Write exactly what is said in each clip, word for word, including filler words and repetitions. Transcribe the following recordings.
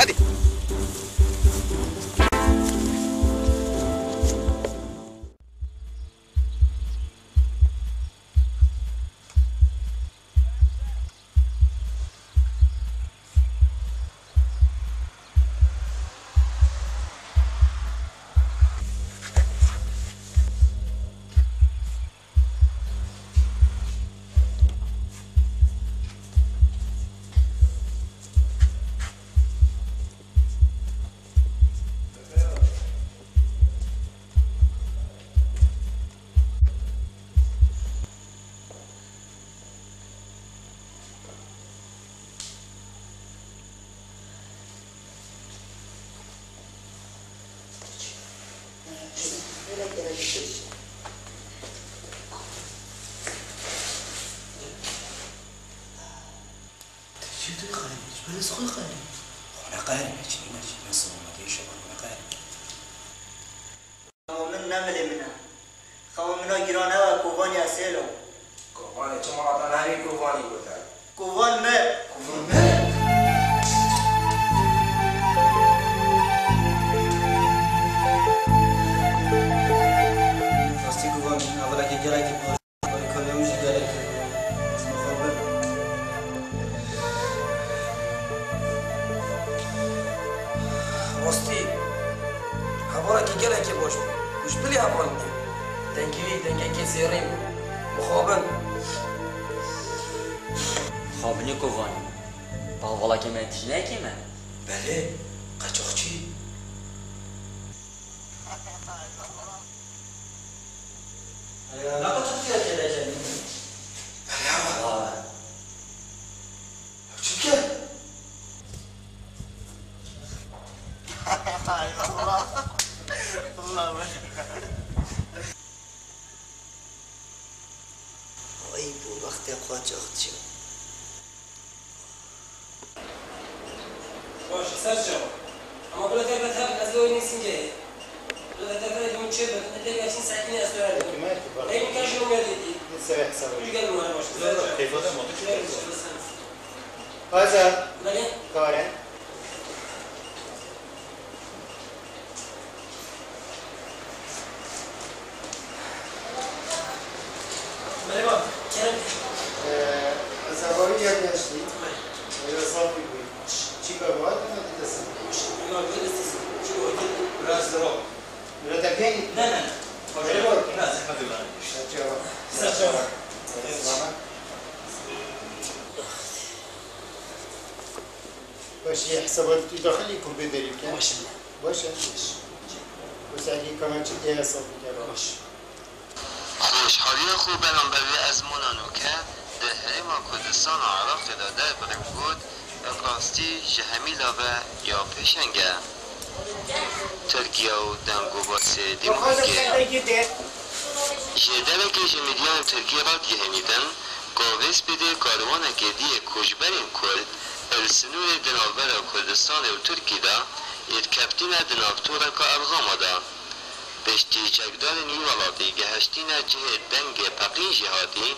Hadi. Tu çi dixwînî? Ji ber ez xwe xwînî. Xwe neqeherîne, çi nîne, çi ne selametê, înşallah xwe neqeherîne. Xewa min ne milê min e. Xewa min a giran ew e, kovanî esêl o. Kovanê çi malata navê kovanî gote? Kovan me. Kovan me. Rastî kovan min, hevalekî gelekî baş. Alkolê wî jî gelekî bû. Ez mixabin. Rastî, hevalekî gelekî baş bû. Û ji bilî heval bû. Dengê wî dengekî zêrîn bû. Mixabin. Xabinê kovanî. Bi hevalekê me tiştekî me? Belê, qeçaxçî. Belê, ne qeçaxçî ye têdekevî? Belê, ama. Çi dike? Ay, Allah. Allah. Ay, bu wextê qaçaxçî. Baş, ser çawa. Ama bila te vet hev, ez li wê nivîsîngehê. Bila te vet hev, hûn çê bin, ez pê geçîn sekînê ez te hev. Neyim ke ji nûmerê dî. Li serê hesabê. Rû gel nûmere baş, ser çawa. Keyfa de mi? Gel, ser çawa. Hazır. Belê. Kare. Merhaba, Kerem. Ee, ez hevalî geldi eştî. Öyle saf bir boy. Çîka var mı dedi desin? Biraz zor. Biraz da o. Biraz da keyif. Ne, ne, ne. Merhaba. Biraz. Hadi lan. Saçma. Saçma. Saçma. Baş, yê hesaba tu daxilî kurbê derî bike. Baş e. Baş e. Baş. Wisa yê kamerçî tê hesab bike. Baş. Xweşhaliya xwe beramber vê ezmûna nûke di Herêma Kurdistana Iraqê de derbirî got, rastî ji hemî la ve ya pêşeng e. Tirkiye û deng û basê dîmokratîk e. Jêderekê ji medyanên Tirkî radihênîtin, Gavê Spîdê karwanekê diyê koçberên Kurd li sinûrê di navbera Kurdistanê û Tirkî de yê dikeptîne di nav toreka Erxama de. Piştî çekdarên wî welatî gehiştîne cihê dengê Peqîn Jîhadî,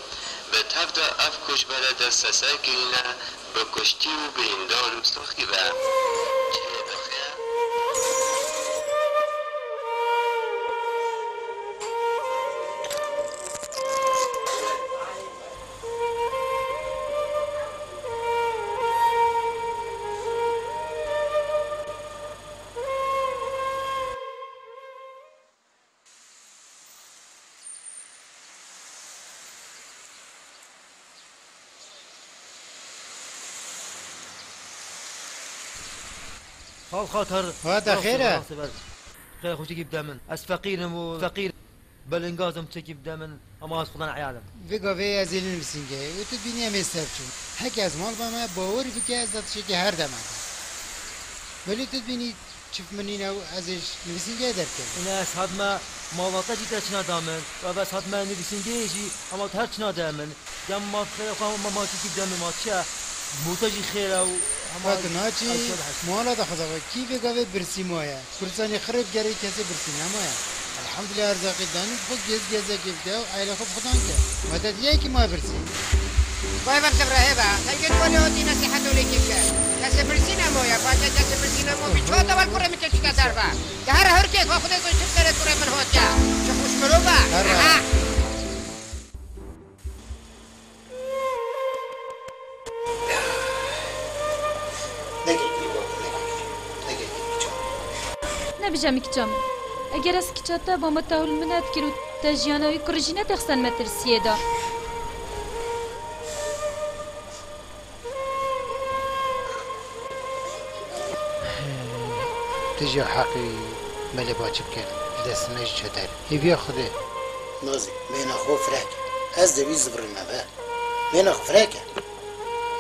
bi tev de ev koçbere desteser kirîne bi kuştî û birîndar û saxî ve. Cihê dixe. Xal xatir. Ha, te xêr e? Xêr xweşikî bide min. Ez feqîr im û feqîr belingaz im, çekî bide min. Ama ez xudan eyal im. Vê gavê ez ê li nivîsîngehê û tu dibînî em ê ser çûn. Heke ez mal bame, bawer bike ez da tiştekî her dem em. Belê tu dibînî çift min nîne û ez ê ji nivîsîngehê derkevim. Îne ez hatime malbata jî te çi neda min. Ev ez hatime nivîsîngehê jî, ama tu her çi nade min. Dem ma xêr e, xwe ma, ma çi kî dem ma çi ye? Mûte jî xêr e û hema. Ka tu naçî, ez şöyle her şey. Mala da xwe da kî vê gavê birsî maye. Kurdistanê xirê bi gerê kesê birsî nemaye. Elhamdulillah, erzaqê danî xwe gez gezekê bide û eyla xwe bi xudan ke. Medet yekî ma birsî. Vay vay, te birehê be. Te gel, wele hatî nesîhet û lêkê bike. Kesê pirsî nemo ya, bacê kesê pirsî nemo. Bi ço te vel kurê min keçîte derve. Te her hurkê xwe Xwedê zû çi serê kurê min hotiya. Çi xweş mirov e. Aha. Negekî, negekî, negekî kiça. Nebije min kiça min. Eger ez kiça te bama, te hûl min nedikir û te jiyana wî kurî jî nedixistan metirsiyê de. Tu jî heqî me lê ba çi bikin? Ji destê me jî çeter. Hêviya Xwedê. Nazî, mêna xwe fireh ke. Ez de wî zivirîme be. Mêna xwe fireh ke.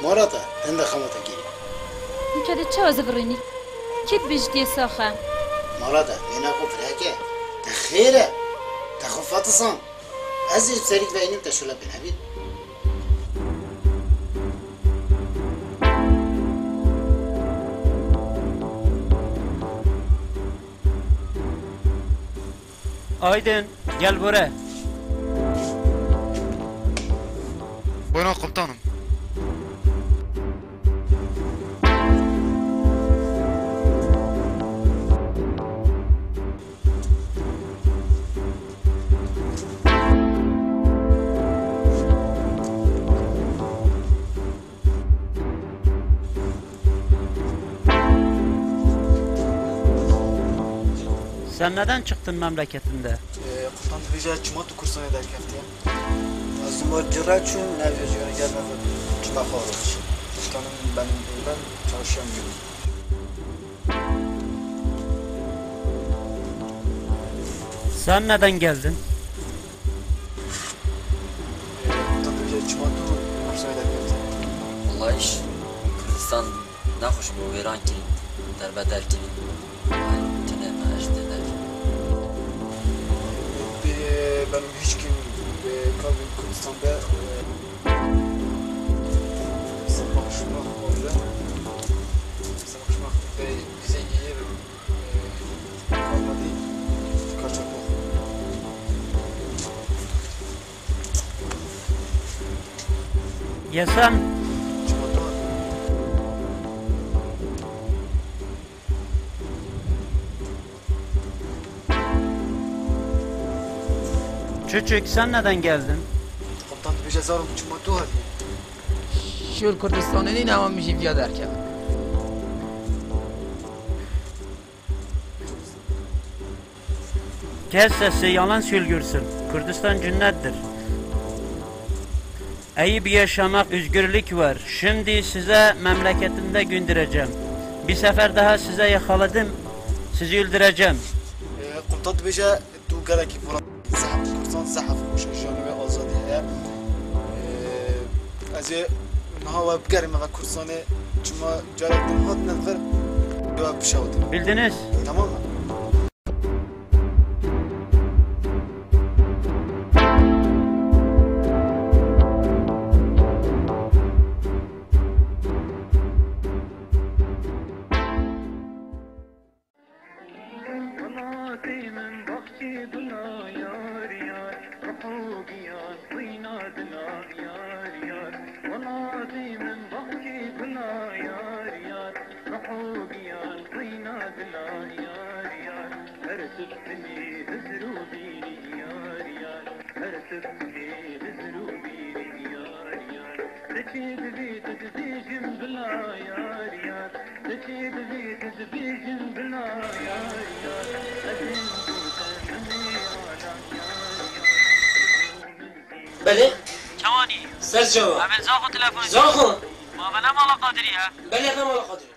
Mala te, hinda xema te kiriye. Min kedê çawa zivirînî? Kê dibêjî tê sax e? Mala te, mêna xwe fireh ke. Te xêr e. Te xwe fetisand. Ez ê ji serî veynim te şule pê nebît. Aydin, gel bore. Buyurun komutanım. Sen neden çıktın memleketinde? Ee, komutan dibêje çima tu Kurdistanê derkeftiye? Ez û ma cire çûn, nevê jiyana gel nexwe çima xwe roj. Komutanım, benim, ben çalışamıyorum. Sen neden geldin? Ee, komutan dibêje çima tu Kurdistanê derkeftiye? Vallahi iş Kurdistan nexweş bû, wêran kirî, derbeder kirî. Tune me ji te derkevin. Ee, benim hiç kim, e, kalbim Kürdistan'da, e, sabah şuna oldu. Sabah şuna ve bize iyi, e, kalmadı. Kaçak oldu. Yesen. Çocuk, sen neden geldin? Komutan dibêje zarok çima tu hatî? Şûr Kurdistanê nîne, ama min jî viya derkevin. Kes sesi, yalan söylüyorsun. Kürdistan cennettir. İyi bir yaşamak, özgürlük var. Şimdi size memleketinde göndereceğim. Bir sefer daha size yakaladım, sizi öldüreceğim. Ee, komutan dibêje tu gelekî vura zehf, Kurdistan zehf xweş e, jiyanê wê azadî heye. Ee, ez ê niha we bigerîme ve Kurdistanê, çima carek din hatine vir, we bişewtin. Bildiniz. Tamam mı? Welatê min baxçê gula yar yar, ruh û giyan xwîna dila yar yar. Welatê min baxçê gula yar yar, ruh û giyan xwîna dila yar yar. Her tişt dilê hizir û bîrî yar yar, her tişt dilê hizir û bîrî yar yar. Te çê divê tu dibêjin bila yar yar. Te çê divê tu dibêjin bila yar yar. Ez ê min bo te, min ê ala yar yar. Belê? Çawanî? Ser çawa? Ev ê Zaxo telefonê. Zaxo? Ma ve ne mala Qadirî he? Belê, ne mala Qadirî.